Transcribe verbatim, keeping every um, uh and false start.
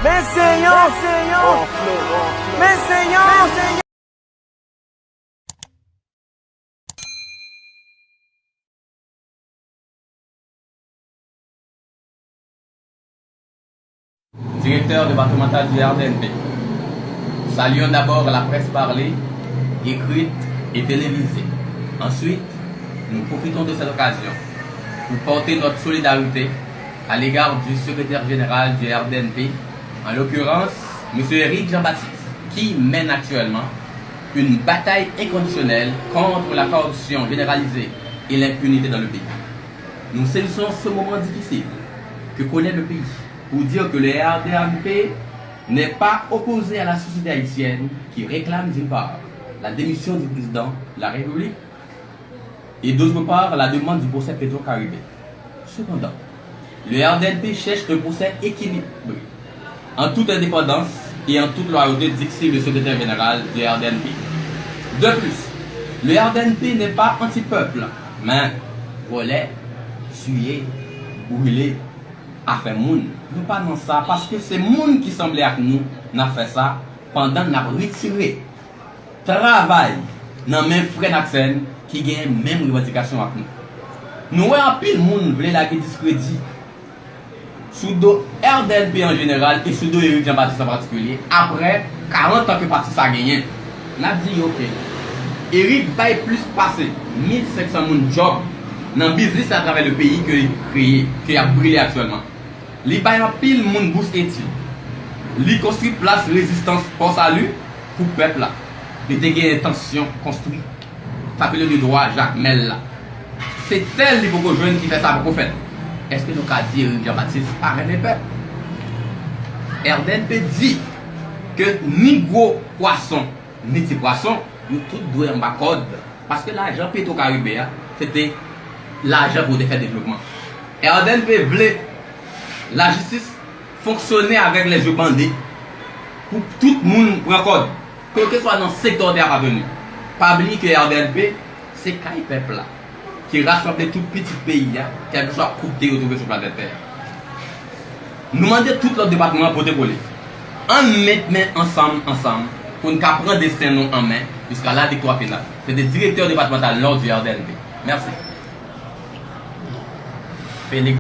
Men se yon, men se yon, men se yon. Directeur départemental du R D N P. Saluons d'abord la presse parlée, écrite et télévisée. Ensuite, nous profitons de cette occasion pour porter notre solidarité à l'égard du secrétaire général du R D N P, en l'occurrence, monsieur Eric Jean-Baptiste, qui mène actuellement une bataille inconditionnelle contre la corruption généralisée et l'impunité dans le pays. Nous saisissons ce moment difficile que connaît le pays pour dire que le R D N P n'est pas opposé à la société haïtienne qui réclame, d'une part, la démission du président de la République et, d'autre part, la demande du procès Petro-Caribé. Cependant, le R D N P cherche un procès équilibré, en toute indépendance et en toute loyauté, dixit le secrétaire général du R D N P. De plus, le R D N P n'est pas anti-peuple, men vòlè, tiye, brile, afè moun. Nou pa nan sa, paske se moun ki sanble ak nou n ap fè sa, pandan n ap retire travay nan men frè n ak sè n ki gen menm revandikasyon ak nou. Nou wè anpil moun vle lage diskredi sou do R D N P an jeneral e sou do Eric Jean Baptiste an patikilye, apre karant an ke pati sa genyen. N ap di, oke, Eric bay plis pase mil senk san moun djòb nan biznis atravè le peyi ke li kreye, ke y ap brile aktyèlman. Li bay anpil moun bous etid. Li konstwi plas rezistans Pò Sali pou pèp la. Li te gen entansyon konstwi Fakilte de dwa Jakmèl la. Se tèl li poko jwenn ki fè sa poko fèt. Èske nou ka di Eric Jean Baptiste pa renmen pèp? R D N P di ke ni gwo pwason, ni ti pwason, yo tout dwe anba kòd. Paske lajan Petro Karibe a, se te lajan pou te fè devlopman. R D N P vle lajistis fonksyone avèk lè zye bande pou tout moun pran kòd, kèlkeswa nan sektè w te apateni. Pa bliye ke R D N P se kay pèp la, ki rasanble tout pitit peyi a, kèlkeswa kote yo twouve sou planèt tè a. Nou mande tout lòt depatman an pote kole. Ann met men ansanm, ansanm, pou n ka pran desten nou an men jiska la viktwa final. Se te direktè depatmantal Nò du R D N P. Mèsi. Felix.